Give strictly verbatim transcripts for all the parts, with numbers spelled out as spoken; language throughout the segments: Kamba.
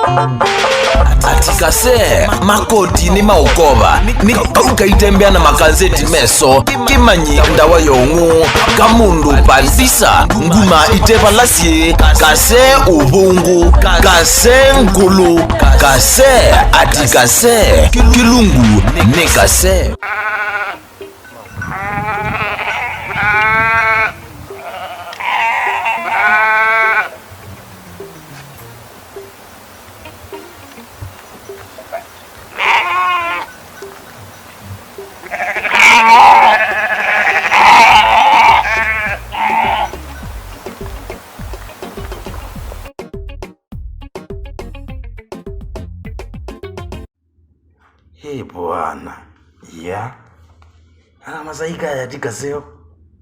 Ati kase, makoti nĩ maũkova, nĩ kau kaitembea na makazeti meso, kĩmanyi ndawa ya ũng'ũ, kamũndũ palisa, nguma ite vala syĩ, kase ũvũngũ, kase ngũlũ, kase, ati kase, kĩlungu nĩ kase. Ĩ bwana, ya. Ana masaika ya ti kaseo.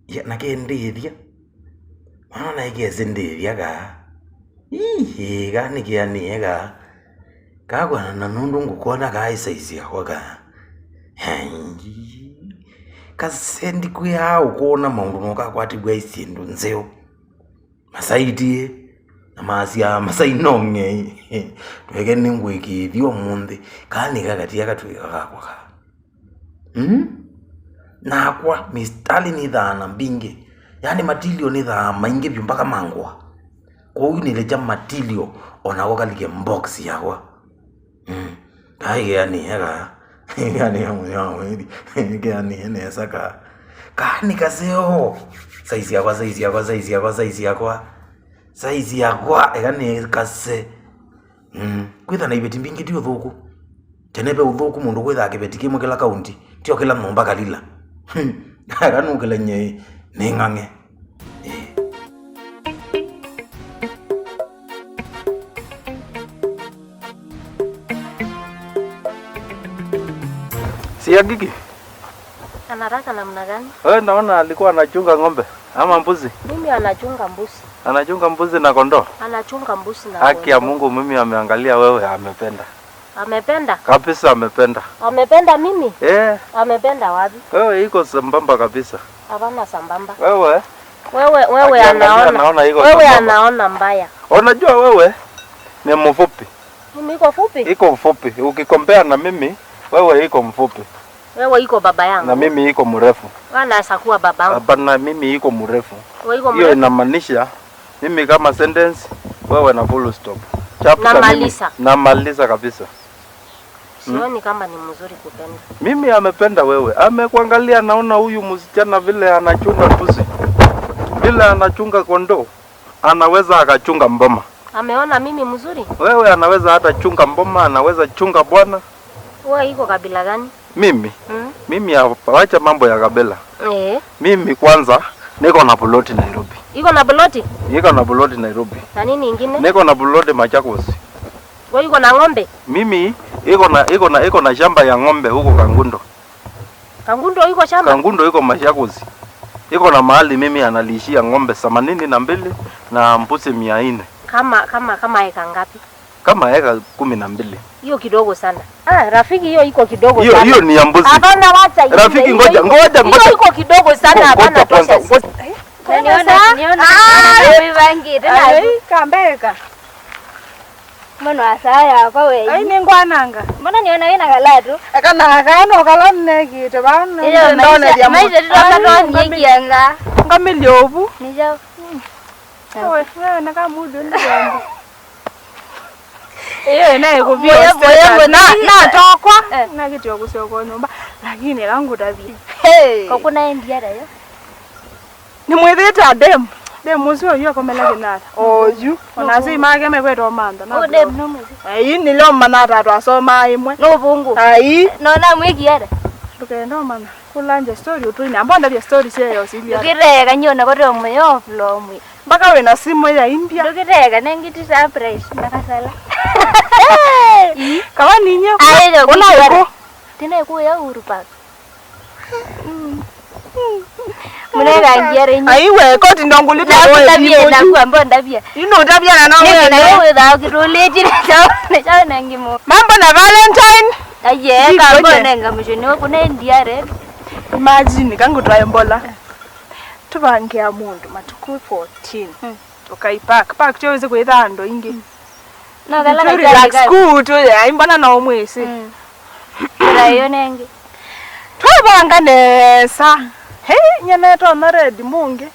Ya, na kendĩthya. Mana na ikesi ndĩthya ka. Ii, ĩ, ka nĩkĩanĩe ka. Kakwana na nũndũ ngũkona ka ĩsaisi yakwa ka. Hei. Kasendi kwĩa ũkona maũndũ nokakwatĩw'a isyĩndũ nzeo. Masaitie, na masya, masai no ng'ei. Tweke nĩngwĩkĩĩthya ũmũnthĩ, kaa nĩ kakatia katwĩka kakwa kaa. Mm? Nakwa, mistali nĩthaa na mbingĩ. Yani matilio nĩthaa maingĩ vyũ mpaka mangwa. Kwoou nĩlekya matilio o nako kalike mbox yakwa. Mm. Kai keanĩe ka. Keanĩe mũthya wa mweri. Keanĩe nesa ka. Ka nĩ kaseo. Saizi yakwa, saizi yakwa, saizi yakwa, saizi yakwa. Saizi yakwa, eka nĩ kase. Mm. Kwĩtha na iveti mbingĩ ti ũthũku. Tene ve ũthũku mũndũ kwĩthaa kĩveti kĩmwe kĩla kaunti. Tio kĩla nyũmba kalila. Eka nũkĩla nyei. Nĩ ng'ang'e. Ĩĩ. Siagiki. Anataka namna gani? Wewe naona alikuwa anachunga ng'ombe ama mbuzi? Mimi anachunga mbuzi. Anachunga mbuzi na kondoo? Anachunga mbuzi na kondoo. Haki ya Mungu, mimi ameangalia wewe, amependa. Amependa? Kabisa amependa. Amependa mimi? Eh. Amependa wapi? Wewe iko sambamba kabisa. Hapana sambamba. Wewe? Wewe, wewe akiangalia anaona, anaona iko wewe sambamba. Anaona mbaya. Unajua wewe ni mfupi. Mimi iko fupi? Iko mfupi. Ukikompea na mimi, wewe iko mfupi. Wewe iko baba yangu. Na mimi iko mrefu. Wewe unaweza kuwa baba yangu. Hapana, mimi iko mrefu. Wewe iko mrefu? Hiyo inamaanisha mimi kama sentence, wewe na full stop. Chapter. Namaliza. Mimi namaliza kabisa. Sioni kama ni mzuri kupenda. Mimi amependa wewe. Amekuangalia, naona huyu msichana vile anachunga mbuzi. Vile anachunga kondoo. Anaweza akachunga mboma. Ameona mimi mzuri? Wewe anaweza hata chunga mboma, anaweza chunga bwana. Wewe iko kabila gani? Mimi? Mm. Mimi ya, wacha mambo ya kabila. Eh. Mimi kwanza niko na ploti Nairobi. Iko na ploti? Niko na ploti Nairobi. Na nini ingine? Niko na ploti Machakos. Wewe iko na ng'ombe? Mimi iko na, iko na, iko na shamba ya ng'ombe huko Kangundo. Kangundo iko shamba? Kangundo iko Machakos. Iko na mahali mimi analishia ng'ombe themanini na mbili na mbuzi mia nne. Kama, kama, kama eka ngapi? Kama eka kumi na mbili. Hiyo kidogo sana. Ah, rafiki, hiyo iko kidogo sana. Hiyo, hiyo ni ya mbuzi. Hapana, wacha iende. Rafiki, ngoja, ngoja, ngoja. Hiyo iko kidogo sana, hapana, tosha. Ngoja kwanza, ngoja. Na niona, niona, ah, niona wĩvangĩte na ai, kambeka. Mbona wasaya yakwa wei? Ai, nĩ ngwananga. Mbona niona wĩna kalatu? Eka na kana no kala nekĩte vau. Iyo, ndonethya maisha, maisha tũtoka twanyikianga. Ngamĩlya ũvu. Nĩyo. Wewe, wewe na kamudu ndio. Iyo naye kuvio. Moyo, moyo, na, na tokwa. Eh. Na kitio kusio kwa nyumba. Lakini kangu tabi. Hey. Kwa kuna endia nayo. Nĩmwĩthĩĩte a dem. Dem ũsu oyu akomela kĩnata. Oyu. Ona asyai make mekwetwa mantha. Oh, dem no mwĩthĩ. Ai, nĩlyo manata twasomaa ĩmwe. No vungu. Ai. No na mwĩkiere. Ndũkenda ũmanya. Kũlanja story ũtũine. Amba ndavya story sya yosili. Ndũkĩteka nyona kote ũmwe yo flow mwe. Mpaka wĩna simũ ya India. Ndũkĩteka nengiti surprise na kasala. Ii. Kawa ninyo. Ai, ndũkĩteka. Ũna ũkũ. Tena ĩkũya Uhuru Park. Mũnekangia rĩ. Ai we, koti ndongulite. Nakutavia, nakuamba ndavia. Ino utavia na no. Nĩkĩ na wewe wĩthaa ũkĩtũlĩtire chao, nĩ chao na ngimo. Mambo na Valentine. Aye, kambo nenga mũcũnĩ waku na ndiare. Imagine, kangu twae mbola. Tũvangĩa mũndũ matukũ fourteen. Mm. Tũkai park. Park tyo wĩsĩ kwĩtha andũ aingĩ. Mm. No kala. Tu relax, ku tu ya, imbana na umwisi. Mm. Ira yo nengi. Twavanga nesa. Hey, nyene tona red mungi.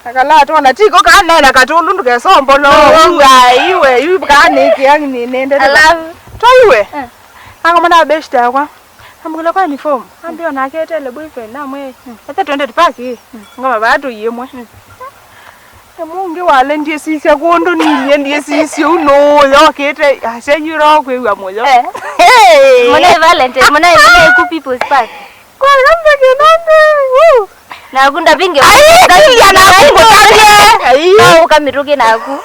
Akala tona tiko kana na katundu ndukesombo no. Uga iwe, yu kana iki ang ni nende. Alafu. Twaiwe. Eh. Angomana beshta yakwa. Ambukile kwa uniform. Ambio nake etele boyfriend namwe. Ete twende tupaki. Ngoma batu yemwe. Mungi wale ndiesisya kundu nilie ndiesisya uno yokite aseyuro kwiwa muyo. Eh. Hey. Mune Valentine, mune mune ku people's park. Kwa gambe kinande. Woo. Na kunda binge. Ai, kilia na kungu talie. Ai. No ukamituke naku.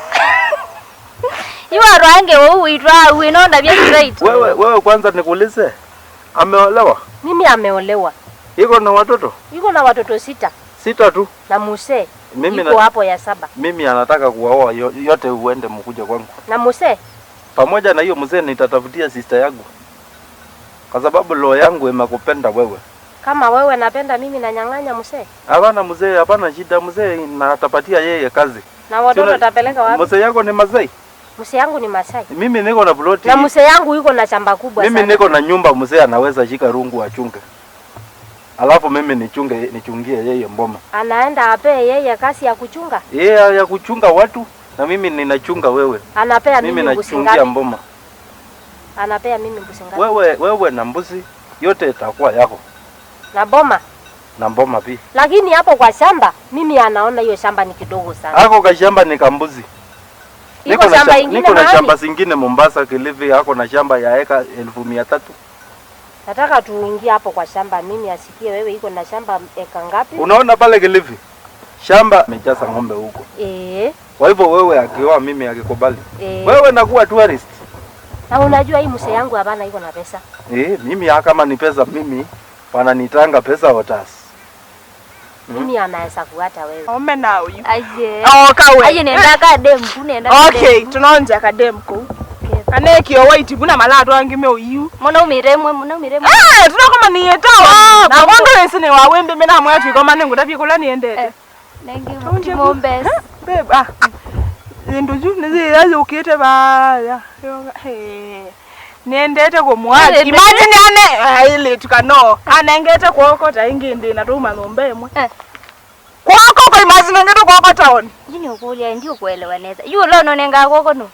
Iwa rwange wou witwa wino ndavya straight. Wewe, wewe kwanza nikuulize. Ameolewa? Mimi ameolewa. Iko na watoto? Iko na watoto sita. Sita tu? Na mzee. Mimi iko na hapo ya saba. Mimi anataka kuwaoa yo-, yote uende mkuje kwangu. Na mzee? Pamoja na hiyo mzee nitatafutia sister yangu. Kwa sababu roho yangu imekupenda wewe. Kama wewe napenda mimi nanyang'anya mzee? Hapana mzee, hapana shida mzee, natapatia yeye kazi. Na watoto tapeleka wapi? Mzee yako ni Masai? Mzee yangu ni Masai. Mimi niko na ploti. Na mzee yangu yuko na shamba kubwa sana. Mimi niko na nyumba, mzee anaweza shika rungu achunge. Alafu mimi nichunge, nichungie yeye mboma. Anaenda apee yeye kazi ya kuchunga? Yeye ya kuchunga watu, na mimi ninachunga wewe. Anapea mimi mbuzi ngapi? Mimi nachungia mboma. Anapea mimi mbuzi ngapi? Wewe, wewe na mbuzi, yote itakuwa yako. Na boma? Na mboma pia. Lakini hapo kwa shamba, mimi anaona hiyo shamba ni kidogo sana. Ako kashamba ni kambuzi. Iko shamba ingine mahali? Niko na shamba zingine Mombasa, Kilifi, ako na shamba ya eka elfu mia tatu. Nataka tuingie hapo kwa shamba, mimi asikie wewe iko na shamba eka ngapi? Unaona pale Kilifi? Shamba amejaza ng'ombe huko. Eh. Kwa hivyo wewe akioa mimi akikubali. Eh. Wewe nakuwa tourist. Na unajua hii mzee yangu hapana iko na pesa. Eh, mimi ya kama ni pesa mimi wananitanga pesa otas. Mimi anaweza kuata wewe. Ome na uyu. Aye. Oh, kawe. Aye nenda ka dem ku nenda. Okay, tunaonja ka dem ku. Anekio white buna malato angi me uyu. Mwana umire mwe, mwana umire mwe. Eh, tunakoma ni etawa. Na kondo ese ne wa wembe mena mwa tu koma nengu tapi kula niende. Eh. Nengi. Babe, ah. Zindu ju ni zia yukite ba ya. Hey. Niendete kumwaki. Imagine ane ailitu kano. Anengete kwoko ta ingi ndi na tuma nyumba imwe. Eh. Kwoko kwa imagine ngeto kwoko town. Yini ukulia ndi ukuelewa nesa. Yu lo no nenga kwoko no.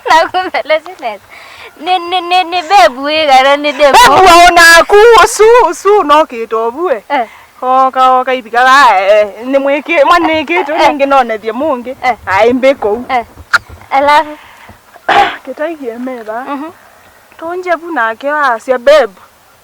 Na kumbelezi nesa. Ni ni ni ni bebu igara ni demu. Bebu waona ku usu usu no kitobu eh. Eh. Oka oka ipika ba eh ni mwiki mwa ni kitu ningi no nethie mungi. Eh. Ai mbiko. Eh. Alafu Kĩtai kĩemeva. Mhm. Tũngye vu nake asya, "Babe,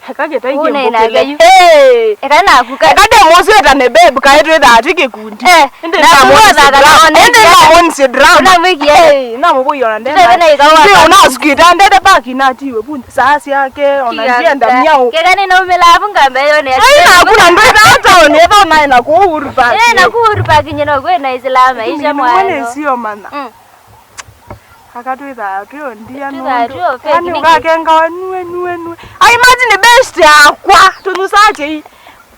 eka kĩtai kĩmbũkĩle." Hey! Eka naku ka- Eka ndĩmũswĩtane, babe, kaĩ twĩthaa twĩ kĩkundi. Eh, ĩndĩ na namwonĩsye drama. Ĩndĩ namwonĩsye drama. Hey, namũvũi ona ndenda. Ndĩ ũnasukĩte, ndete paki natiwe vu saa syake, ona ndienda myaũ. Keka nĩnaumĩlaa vu ngamba ĩyo nĩ. Ai, naku na ndwĩthaa taoni, ĩtha naĩ na kũu Uhuru Park. Eh, na kũu Uhuru Park nyina kwĩ na isilama, isha mwana. Sio mana. Mm. Aka twĩthaa twĩ o ndia nũndũ. Twĩthaa twĩ o fake, yani nĩkĩ? Ũkakengawa nue, nue, nue. I imagine best yakwa, tũnyusaa kĩi.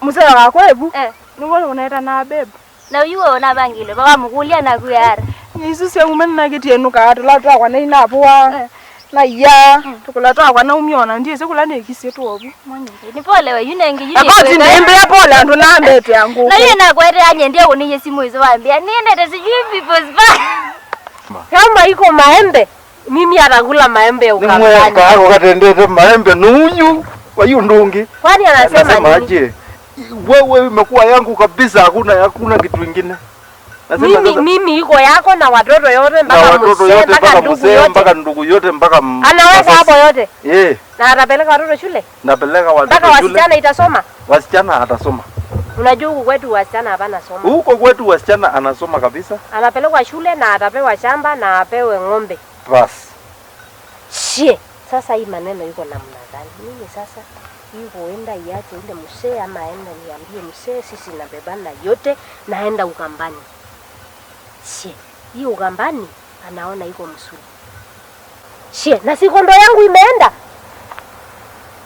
Mũseo wakwa evu. Eh. Nĩw'o ũneta na babe. Na yu we ũnavangile, vawamũkũlya naku yara. Nĩ isu syauma nĩnakĩtie nũkaa tũla twakwa nainavũa. Eh. Na iya, mm, tũkũla twakwa naumia ona ndiĩsĩ kũla nĩkisye twovu. Ni pole we, yu nengi yu. Akoti nĩkwĩka. Nĩmbĩa pole andũ nambete angũ. Na yeye nakwete anyendie kũnĩie simu isu wambia, "Niendete sijui people's bar." Kama iko maembe, mimi atakula maembe ya Ukambani. Ni mwe kako katendete maembe nuyu, kwa hiyo ndungi. Kwani anasema nini? Anasema aje? Wewe imekuwa yangu kabisa, hakuna, hakuna kitu ingine. Nasema mimi, sasa, mimi iko yako na watoto yote, na mpaka watoto mzee, yote, mpaka mpaka ndugu mzee, yote. Mpaka ndugu yote, mpaka m-, anaweka sasa hapo yote. Eh. Na atapeleka watoto shule? Napeleka watoto shule. Mpaka wasichana itasoma? Wasichana atasoma. Unajua huku kwetu wasichana hapana soma. Huko kwetu wasichana anasoma kabisa. Anapelekwa shule na atapewa shamba na apewe ng'ombe. Bas. Shie. Sasa hii maneno iko namna gani? Mimi sasa hii huenda iache ile mzee ama aende niambie mzee sisi nabebana yote naenda Ukambani. Shie. Hii Ukambani anaona iko mzuri. Shie, na si kondoo yangu imeenda?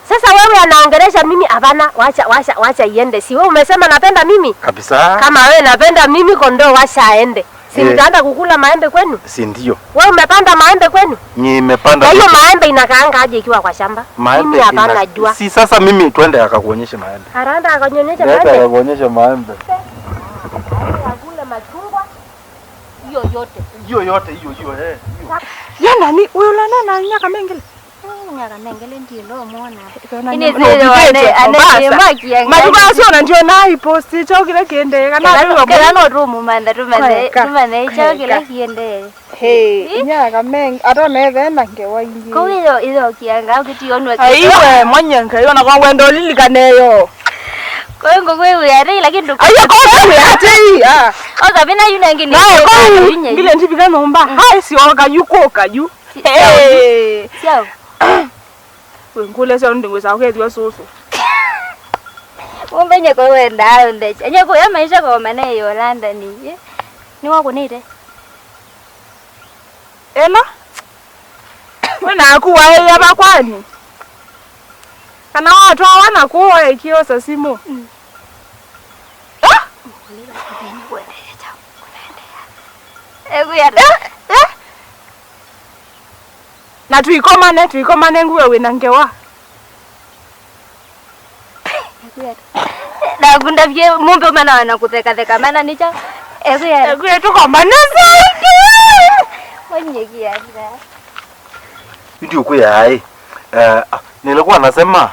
Sasa wewe anaongelesha mimi, hapana, wacha, wacha, wacha iende. Si wewe umesema napenda mimi? Kabisa. Kama wewe napenda mimi, kondoo wacha aende. Si mtaenda kukula maembe kwenu? Si ndio? Wewe umepanda maembe kwenu? Nimepanda. Na hiyo maembe inakaanga aje ikiwa kwa shamba? Maembe. Mimi hapana jua. Si sasa mimi twende akakuonyeshe maembe. Aranda akanyonyesha maembe. Akakuonyeshe maembe. Akule machungwa. Hiyo yote. Hiyo yote, hiyo, hiyo, eh, hiyo. Ya nani? Huyo la nani? Nyaka mengele. Nyaka mengele ndio ndo muona. Ine zile wane ane basi. Majuka sio na ndio na iposti cho kile kiende kana. Kana no tumumanda tumane tumane cho kile kiende. Hey, nyaka meng ata methe na ngewa ingi. Kwa hiyo hiyo kianga ukitionwa. Aiwe mwanyanka yo na kwa wendo lilikaneyo. Kwa hiyo ngwe we ate lakini ndo. Aiyo kwa we ate. Ah. Oka bina yuna ngine. Naye kwa ngile ndibika nomba. Hai si oka yuko kayu. Hey. Siao. Wengule sio ndi ngwesa kwethwa susu. Umbe nyeko wenda undecha. Nyeko ya maisha kwa mane yo London. Ni wako nite. Ela? We naku waĩya vakwani? Kana watwawa naku waĩkĩosa simũ? Mm. Ah? Ekuya. Eh, eh. Na tuikomane, tuikomane nguwe wĩna ngewa. Nakundavye mumbe umana na kutheka theka mana nicha. Ekuya. Ekuya tukomane zaidi. Onye kianda. Ndio kuya ai. Eh, nilikuwa nasema.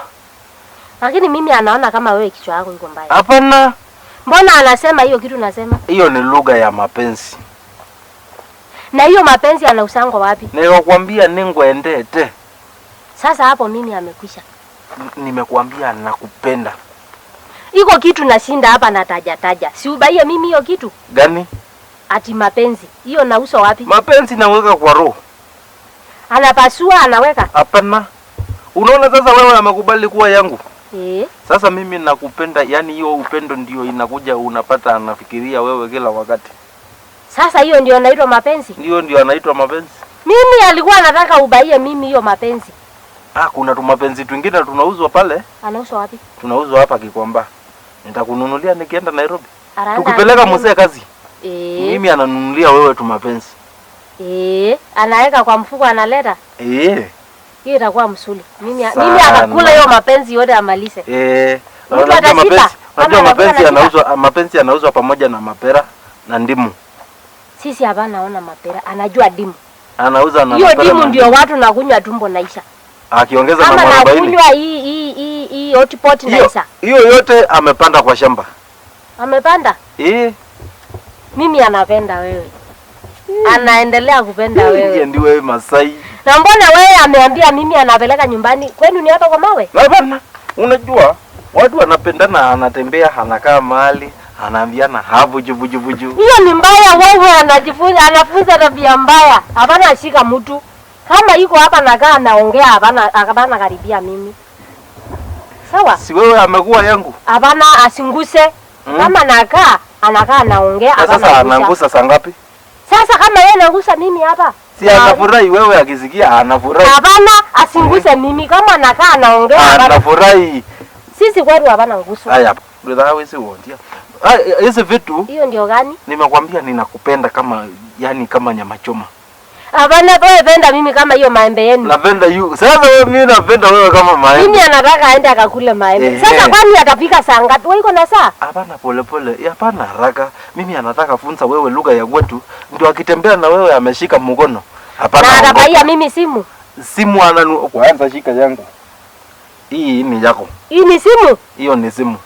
Lakini mimi anaona kama wewe kichwa yako iko mbaya. Hapana. Mbona anasema hiyo kitu nasema? Hiyo ni lugha ya mapenzi. Na hiyo mapenzi anausangwa wapi? Nikakwambia ningwendete. Sasa hapo mimi amekwisha. N-, nimekuambia nakupenda. Iko kitu nashinda hapa na taja taja. Si ubaie mimi hiyo kitu? Gani? Ati mapenzi. Hiyo nauso wapi? Mapenzi naweka kwa roho. Anapasua, anaweka? Hapana. Unaona sasa wewe amekubali kuwa yangu? Eh. Sasa mimi nakupenda, yani hiyo upendo ndio inakuja unapata anafikiria wewe kila wakati. Sasa hiyo ndio naitwa mapenzi? Ndio, ndio anaitwa mapenzi. Mimi alikuwa anataka ubaie mimi hiyo mapenzi. Ah, kuna tumapenzi twingine tunauzwa pale. Anauzwa wapi? Tunauzwa hapa Gikomba. Nitakununulia nikienda Nairobi. Tukipeleka mzee kazi. Eh. Mimi ananunulia wewe tumapenzi. Eh, anaweka kwa mfuko analeta? Eh. Hiyo itakuwa msuli. Mimi, mimi akakula hiyo mapenzi yote amalize. Eh. Mtu atashiba. Unajua mapenzi yanauzwa, mapenzi yanauzwa pamoja na mapera na ndimu. Sisi hapana ona mapera, anajua ndimu. Anauza na mapera. Hiyo ndimu ndio watu nakunywa tumbo naisha. Akiongeza na mwarobaini. Ama nakunywa hii, hii, hii, hii hotpot naisha. Hiyo yote amepanda kwa shamba. Amepanda? Eh. Mimi anapenda wewe. Anaendelea kupenda wewe. Ndiwe Masai. Na mbona wewe ameambia mimi anapeleka nyumbani? Kwenu ni hapa kwa mawe? Hapana. Unajua watu wanapendana, anatembea, anakaa mahali, anaambiana havuju vuju vuju. Hiyo ni mbaya, wewe anajifunza, anafunza tabia mbaya. Hapana, ashika mtu. Kama iko hapa nakaa anaongea, hapana, hapana karibia mimi. Sawa? Si wewe amekuwa yangu? Hapana, asinguse. Mm. Kama nakaa, anakaa anaongea, hapana. Sasa anangusa saa ngapi? Sasa kama yeye anagusa mimi hapa. Si anafurahi wewe akisikia anafurahi. Hapana, asinguse mimi kama nakaa anaongea, hapana. Anafurahi. Sisi kwetu hapana ngusu. Haya, ndutha wisi wondia. Ah, hizi vitu. Hiyo ndio gani? Nimekwambia ninakupenda kama, yani kama nyama choma. Hapana, wewe penda mimi kama hiyo maembe yenu. Napenda you. Sasa wewe, mimi napenda wewe kama maembe. Mimi anataka aende akakule maembe. Ehe. Sasa kwani atafika saa ngapi? Wewe iko na saa? Hapana, pole pole. Eh, hapana haraka. Mimi anataka funza wewe lugha ya kwetu. Ndio akitembea na wewe ameshika mkono. Hapana. Na atabaia mimi simu. Simu ananu-, kwanza shika yangu. Hii ni yako. Hii ni simu? Hiyo ni simu.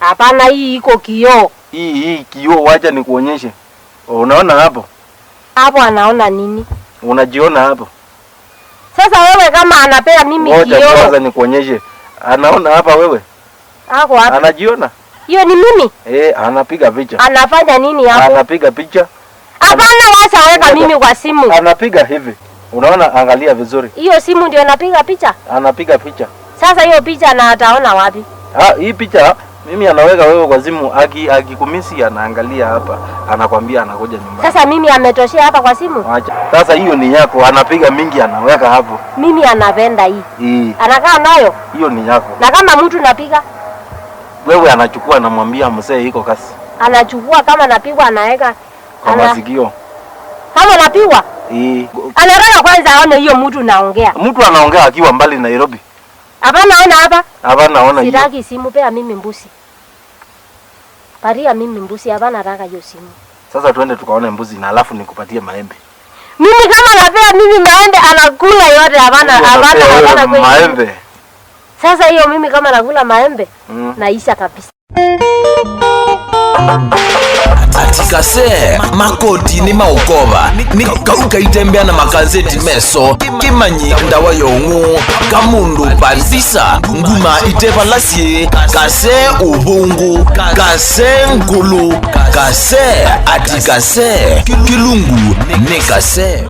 Hapana, hii iko kioo. Hii, hii kioo, wacha nikuonyeshe. Unaona hapo? Hapo anaona nini? Unajiona hapo? Sasa wewe kama anapea mimi kioo. Ngoja kwanza nikuonyeshe. Anaona hapa wewe? Ako wapi? Anajiona? Hiyo ni mimi? Eh, anapiga picha. Anafanya nini hapo? Anapiga picha. Hapana, wacha weka mimi kwa simu. Anapiga hivi. Unaona, angalia vizuri. Hiyo simu ndio napiga picha? Anapiga picha. Sasa hiyo picha na ataona wapi? Ah, hii picha mimi anaweka wewe kwa simu, aki-, akikumisi anaangalia hapa, anakwambia anakuja nyumbani. Sasa mimi ametoshea hapa kwa simu? Acha. Sasa hiyo ni yako, anapiga mingi anaweka hapo. Mimi anapenda hii. Hii. Anakaa nayo? Hiyo ni yako. Na kama mtu napiga? Wewe anachukua, anamwambia mzee iko kazi. Anachukua kama napigwa anaweka. Kwa Ala. Masikio. Kama napigwa? Ii. Anataka kwanza aone hiyo mtu naongea. Mtu anaongea akiwa mbali Nairobi. Hapa naona hapa. Hapa naona hiyo. Sitaki simu, pea mimi mbuzi. Patia mimi mbuzi, hapa nataka hiyo simu. Sasa twende tukaone mbuzi na alafu nikupatie maembe. Mimi kama napea mimi maembe, anakula yote, hapana, Huyu hapana, anapea wewe hapana kweli. Maembe. Sasa hiyo mimi kama nakula maembe, Mm. naisha kabisa. Ati kase, makoti nĩ maũkova, nĩ kau kaitembea na makazeti meso, kĩmanyi ndawa ya ũng'ũ, kamũndũ pandisa, nguma itevalasye, kase ũvũngũ, kase ngũlũ, kase, ati kase, kĩlungu nĩ kase.